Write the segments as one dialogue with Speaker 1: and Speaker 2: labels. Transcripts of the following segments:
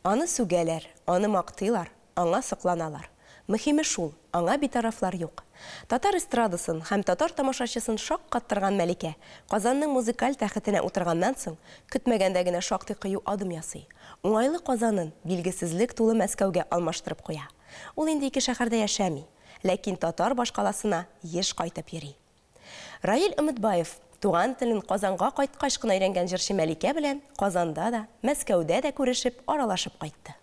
Speaker 1: Аны сүгәләр, аны мактыйлар, аңа сокланалар. Мөһиме шул, аңа битарафлар юк. Татар эстрадасын һәм татар тамашачысын шаккаттырган Мәликә, Казанның музыкаль тәхетенә утырганнан соң, көтмәгәндә генә шактый кыю адым ясый. Уңайлы Казанын билгесезлек тулы Мәскәүгә алмаштырып куя. Ул инде ике шәһәрдә яшәми, ләкин татар башкаласына еш кайтып йөри. Раил Өметбаев, туган телен Казанга кайткач кына өйрәнгән җырчы Мәликә белән Казанда да, Мәскәүдә дә күрешеп, аралашып кайтты.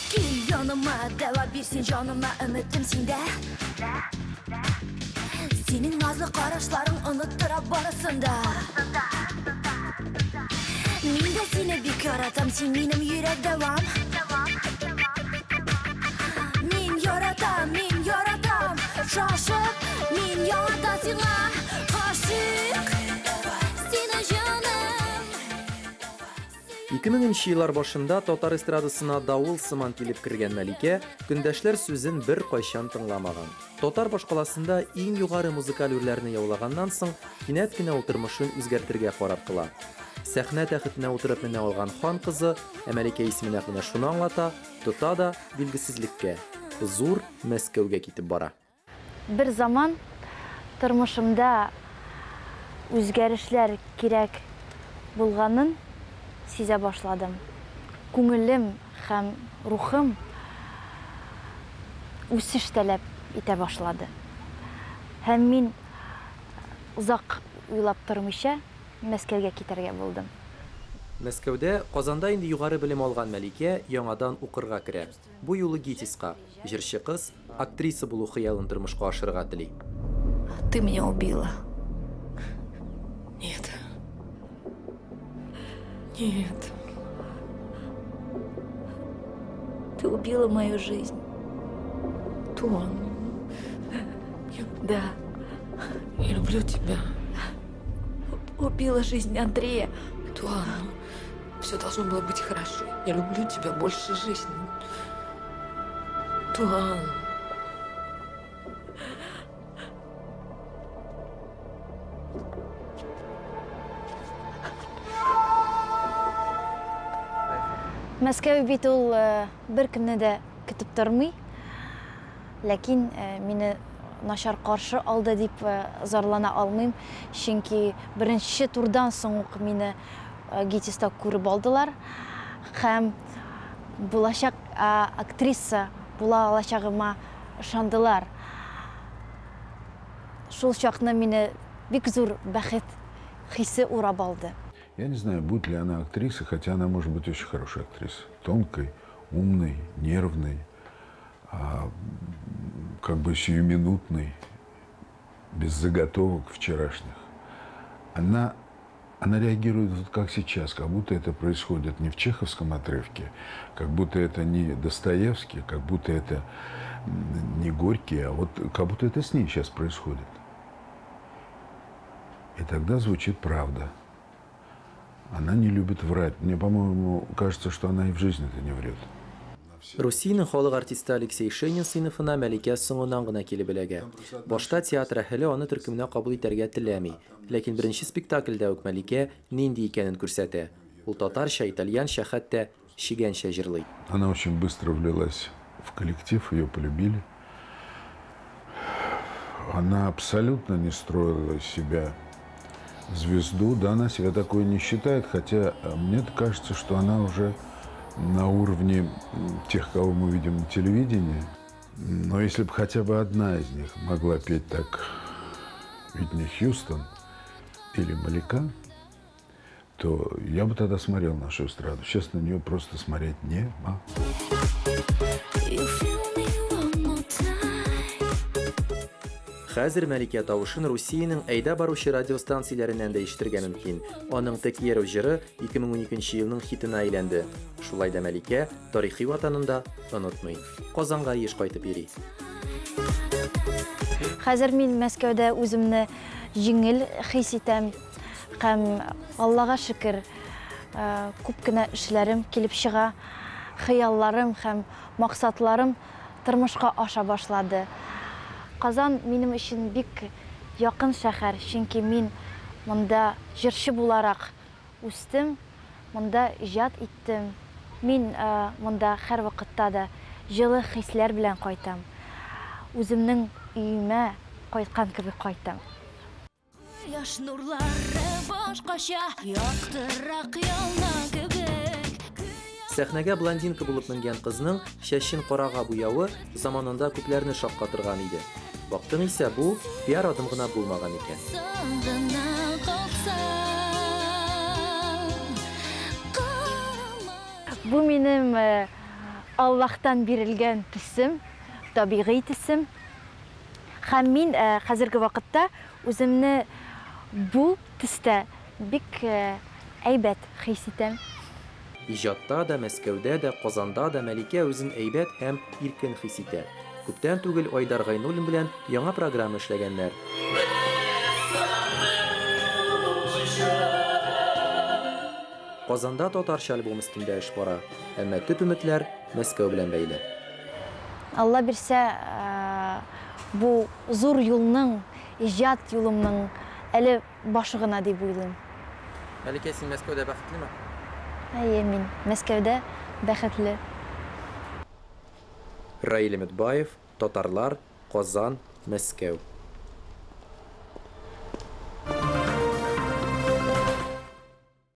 Speaker 2: Кил яныма, дәва бирсен җаныма, өметем синдә. Синең назлы карашларың оныттыра барысын да. Мин дә сине бик яратам, син минем йөрәк дәвам. Мин яратам, мин яратам, шашып, мин яңадан сиңа гашыйк. Сине җаным.
Speaker 3: 2000 нче еллар башында татар эстрадасына давыл сыман килеп кергән Мәликә көндәшләр сүзен беркайчан тыңламаган. Татар башкаласында иң югары музыкаль үрләрне яулаганнан соң, кинәт кенә ул тормышын үзгәртергә карар кыла. Сәхнә тәхетенә утырып менә алган хан кызы, ә Мәликә исеме нәкъ менә шуны аңлата, тота да билгесезлеккә, зур Мәскәүгә китеп бара.
Speaker 4: Бер заман тормышымда үзгәрешләр кирәк булганын сизә башладым. Күңелем һәм рухым үсеш таләп итә башлады. Һәм мин озак уйлап тормыйча Мәскәүгә китәргә булдым.
Speaker 3: Мәскәүдә, Казанда инде югары белем алган Мәликә яңадан укырга керә. Бу юлы ГИТИСка. Җырчы кыз актриса булу хыялын тормышка ашырырга тели.
Speaker 2: Ты меня убила. Нет. Нет. Ты убила мою жизнь. Туан. Я... Да. Я люблю тебя. Убила жизнь Андрея. Туан, все должно было быть хорошо. Я люблю тебя больше жизни. Туан.
Speaker 4: Мәскәү бит ул беркемне дә көтеп тормый. Ләкин мине начар каршы алды дип зарлана алмыйм, чөнки беренче турдан соң ук мине ГИТИСта күреп алдылар һәм булачак актриса була алачагыма ышандылар. Шул чакны мине бик зур бәхет хисе урап алды.
Speaker 5: Я не знаю, будет ли она актрисой, хотя она может быть очень хорошей актрисой. Тонкой, умной, нервной, как бы сиюминутной, без заготовок вчерашних. Она реагирует вот как сейчас, как будто это происходит не в чеховском отрывке, как будто это не Достоевский, как будто это не Горький, а вот как будто это с ней сейчас происходит. И тогда звучит правда. Она не любит врать. Мне, по-моему, кажется, что она и в жизни-то не врет.
Speaker 3: Русиянең халык артисты Алексей Шенин сыйныфына Мәликә соңыннан гына килеп эләгә. Башта театр әһеле аны төркеменә кабул итәргә теләми. Ләкин беренче спектакльдә үк Мәликә нинди икәнен күрсәтә. Ул татарча, итальянча, хәтта чегәнчә җырлый.
Speaker 5: Она очень быстро влилась в коллектив, ее полюбили. Она абсолютно не строила из себя звезду, да, она себя такой не считает, хотя мне кажется, что она уже на уровне тех, кого мы видим на телевидении. Но если бы хотя бы одна из них могла петь так Уитни Хьюстон или Малика, то я бы тогда смотрел нашу эстраду. Сейчас на нее просто смотреть не могу.
Speaker 3: Хәзер Мәликә тавышын Русиянең әйдә баручы радиостанцияләреннән дә ишетергә мөмкин. Аның Те quiero җыры 2012 елның хитына әйләнде. Шулай да Мәликә тарихи ватанын да онытмый. Казанга еш кайтып йөри.
Speaker 4: Хәзер мин Мәскәүдә үземне җиңел хис итәм һәм Аллага шөкер, күп кенә эшләрем килеп чыга, хыялларым һәм максатларым тормышка аша башлады. Казан минем өчен бик якын шәһәр, чөнки мин монда җырчы буларак үстем, монда иҗат иттем. Мин монда һәрвакытта да җылы хисләр белән кайтам. Үземнең өемә кайткан кебек кайтам.
Speaker 2: Кояш нурлары башкача яктырак яна кебек.
Speaker 3: Сәхнәгә блондинка булып менгән кызның чәчен карага буявы заманында күпләрне шаккатырган иде. Бактың исә, бу пиар адым гына булмаган икән.
Speaker 2: Соң гына калса.
Speaker 4: Бу минем Аллаһтан бирелгән төсем, табигый төсем. Һәм мин хәзерге вакытта үземне бу төстә бик әйбәт хис итәм.
Speaker 3: Иҗатта да, Мәскәүдә дә, Казанда да Мәликә үзен әйбәт һәм иркен хис итә. Күптән түгел Айдар Гайнуллин белән яңа программа эшләгәннәр. Казанда татарча альбом өстендә эш бара, әмма төп өметләр Мәскәү белән бәйле.
Speaker 4: Алла бирсә, бу зур юлның, иҗат юлымның әле башы гына дип уйлыйм.
Speaker 3: Мәликә, син Мәскәүдә бәхетлеме?
Speaker 4: Әйе, мин Мәскәүдә бәхетле.
Speaker 3: Раил Өметбаев, Татарлар, Казан, Мәскәү.